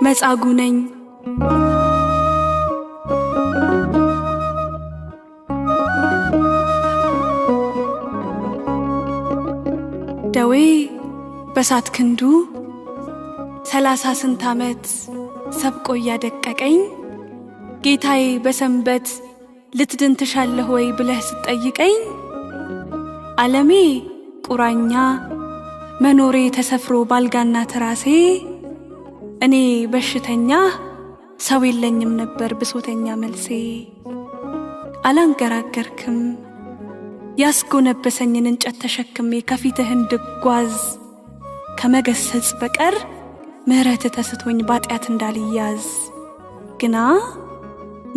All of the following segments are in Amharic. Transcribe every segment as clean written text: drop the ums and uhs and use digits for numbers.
መጻጉ ነኝ። ደዌ በሳት ክንዱ 30 ስንት ዓመት ሰብቆ እያደቀቀኝ፣ ጌታዬ በሰንበት ልትድን ትሻለህ ወይ ብለህ ስትጠይቀኝ፣ ዓለሜ ቁራኛ መኖሬ ተሰፍሮ ባልጋና ትራሴ፣ እኔ በሽተኛ ሰው የለኝም ነበር ብሶተኛ መልሴ። አላንገራገርክም፣ ያስጎነበሰኝን እንጨት ተሸክሜ ከፊትህ እንድጓዝ ከመገሰጽ በቀር ምሕረት ተስቶኝ ባጢአት እንዳልያዝ፣ ግና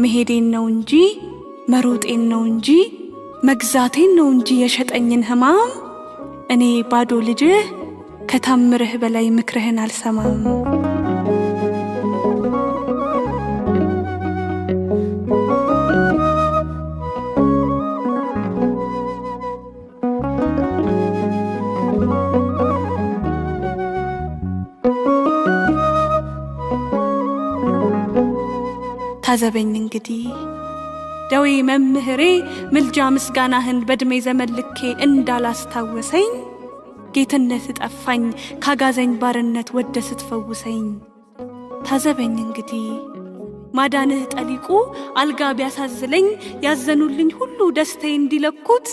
መሄዴን ነው እንጂ፣ መሮጤን ነው እንጂ፣ መግዛቴን ነው እንጂ የሸጠኝን ሕማም፣ እኔ ባዶ ልጅህ ከታምርህ በላይ ምክርህን አልሰማም። ታዘበኝ እንግዲህ ደዌ መምህሬ፣ ምልጃ ምስጋናህን በዕድሜ ዘመን ልኬ እንዳላስታወሰኝ፣ ጌትነት ጠፋኝ ካጋዘኝ ባርነት ወደ ስትፈውሰኝ። ታዘበኝ እንግዲህ፣ ማዳንህ ጠሊቁ አልጋ ቢያሳዝለኝ፣ ያዘኑልኝ ሁሉ ደስታዬ እንዲለኩት፣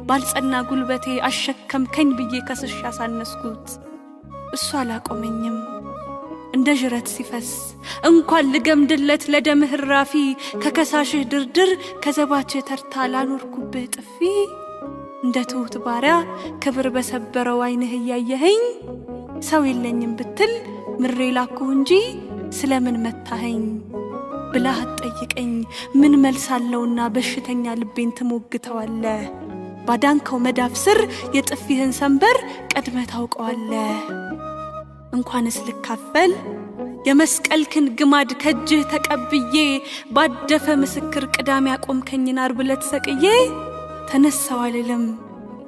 ባልጸና ጉልበቴ አሸከምከኝ ብዬ ከስሽ ያሳነስኩት እሱ አላቆመኝም። እንደ ዥረት ሲፈስ እንኳን ልገምድለት ለደምህ እራፊ፣ ከከሳሽህ ድርድር ከዘባችህ ተርታ ላኖርኩብህ ጥፊ፣ እንደ ትሁት ባሪያ ክብር በሰበረው ዓይንህ እያየኸኝ ሰው የለኝም ብትል ምሬ ላኩህ እንጂ ስለምን መታኸኝ ብላህ አትጠይቀኝ። ምን መልስ አለውና በሽተኛ ልቤን ትሞግተዋለህ? ባዳንከው መዳፍ ስር የጥፊህን ሰንበር ቀድመህ ታውቀዋለህ። እንኳንስ ልካፈል የመስቀልክን ግማድ ከእጅህ ተቀብዬ፣ ባደፈ ምስክር ቅዳሜ ያቆምከኝን አርብ ዕለት ሰቅዬ ተነሳው አልልም።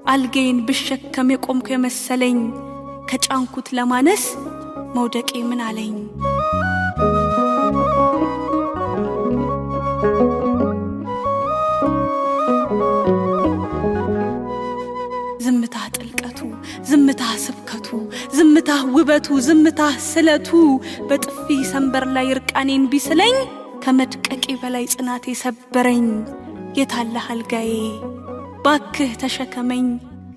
አልጋዬን ብሸከም የቆምኩ የመሰለኝ ከጫንኩት ለማነስ መውደቄ ምን አለኝ? ዝምታህ ጥልቀቱ፣ ዝምታህ ስብከቱ፣ ዝምታህ ውበቱ፣ ዝምታህ ስለቱ በጥፊ ሰንበር ላይ እርቃኔን ቢስለኝ ከመድቀቄ በላይ ጽናቴ ሰበረኝ። የታለህ አልጋዬ? ባክህ ተሸከመኝ።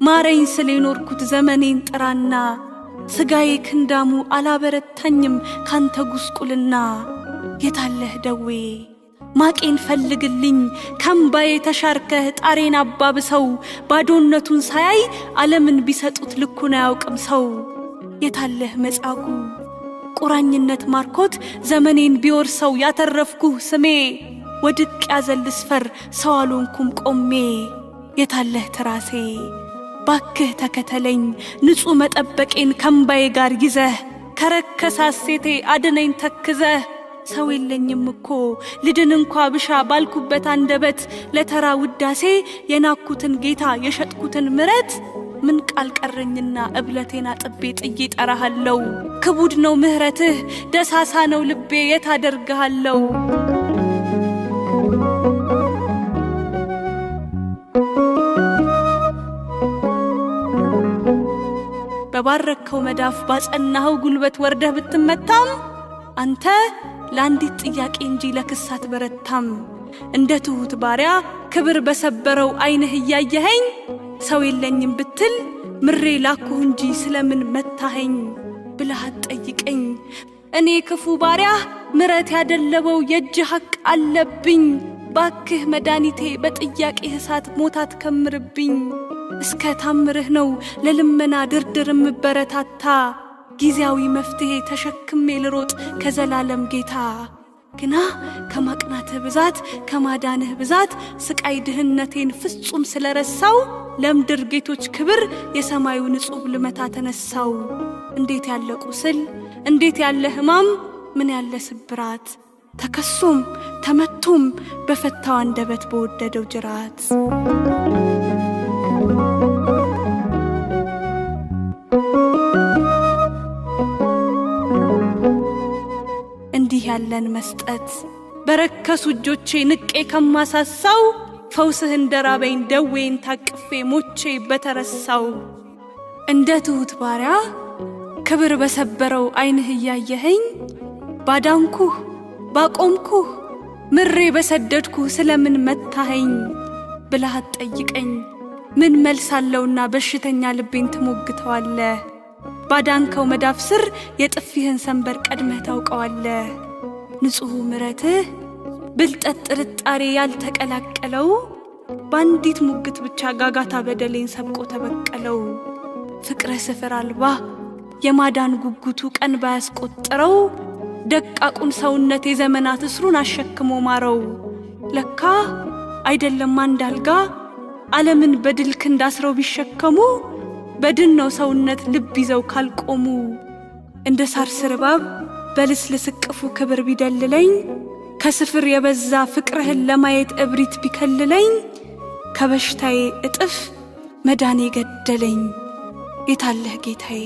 ማረኝ ስል የኖርኩት ዘመኔን ጥራና፣ ስጋዬ ክንዳሙ አላበረታኝም ካንተ ጉስቁልና። የታለህ ደዌ? ማቄን ፈልግልኝ፣ ከምባዬ ተሻርከህ ጣሬን አባብሰው። ባዶነቱን ሳያይ ዓለምን ቢሰጡት ልኩን አያውቅም ሰው። የታለህ መጻጉ? ቁራኝነት ማርኮት ዘመኔን ቢወርሰው ያተረፍኩህ ስሜ ወድቅ ያዘል ስፈር ሰው አልሆንኩም ቆሜ። የታለህ ትራሴ? ባክህ ተከተለኝ፣ ንጹሕ መጠበቄን ከምባዬ ጋር ይዘህ ከረከሰ ሐሴቴ አድነኝ ተክዘህ። ሰው የለኝም እኮ ልድን እንኳ ብሻ ባልኩበት አንደበት ለተራ ውዳሴ የናኩትን ጌታ የሸጥኩትን ምረት፣ ምን ቃል ቀረኝና እብለቴን አጥቤ ጥዬ ጠራሃለው? ክቡድ ነው ምህረትህ፣ ደሳሳ ነው ልቤ፣ የት አደርግሃለው? በባረከው መዳፍ ባጸናኸው ጉልበት ወርደህ ብትመታም አንተ ለአንዲት ጥያቄ እንጂ ለክስ አትበረታም። እንደ ትሁት ባሪያ ክብር በሰበረው ዓይንህ እያየኸኝ ሰው የለኝም ብትል ምሬ ላኩህ እንጂ ስለምን መታኸኝ ብለህ አትጠይቀኝ። እኔ ክፉ ባሪያህ ምረት ያደለበው የእጅ ሐቅ አለብኝ። ባክህ መድኃኒቴ በጥያቄ እሳት ሞት አትከምርብኝ። እስከ ታምርህ ነው ለልመና ድርድር እምበረታታ፣ ጊዜያዊ መፍትሄ ተሸክሜ ልሮጥ ከዘላለም ጌታ። ግና ከማቅናትህ ብዛት ከማዳንህ ብዛት ስቃይ ድህነቴን ፍጹም ስለረሳው ለምድር ጌቶች ክብር የሰማዩ ንጹሕ ልመታ ተነሳው። እንዴት ያለ ቁስል፣ እንዴት ያለ ሕማም፣ ምን ያለ ስብራት፣ ተከሶም ተመቶም በፈታው አንደበት በወደደው ጅራት። ያለን መስጠት። በረከሱ እጆቼ ንቄ ከማሳሳው ፈውስህ እንደራበኝ ደዌን ታቅፌ ሞቼ በተረሳው። እንደ ትሁት ባሪያ ክብር በሰበረው ዓይንህ እያየኸኝ ባዳንኩህ ባቆምኩህ ምሬ በሰደድኩህ ስለምን መታኸኝ ብለህ አትጠይቀኝ። ምን መልስ አለውና በሽተኛ ልቤን ትሞግተዋለህ? ባዳንከው መዳፍ ስር የጥፊህን ሰንበር ቀድመህ ታውቀዋለህ። ንጹሑ ምረትህ ብልጠት ጥርጣሬ ያልተቀላቀለው በአንዲት ሙግት ብቻ ጋጋታ በደሌን ሰብቆ ተበቀለው። ፍቅረ ስፍር አልባ የማዳን ጉጉቱ ቀን ባያስቆጥረው ደቃቁን ሰውነት የዘመናት እስሩን አሸክሞ ማረው። ለካ አይደለም አንድ አልጋ ዓለምን በድል ክንድ አስረው ቢሸከሙ በድን ነው ሰውነት ልብ ይዘው ካልቆሙ። እንደ ሳር ስር እባብ በልስልስ እቅፉ ክብር ቢደልለኝ ከስፍር የበዛ ፍቅርህን ለማየት እብሪት ቢከልለኝ ከበሽታዬ እጥፍ መዳኔ ገደለኝ። የታለህ ጌታዬ?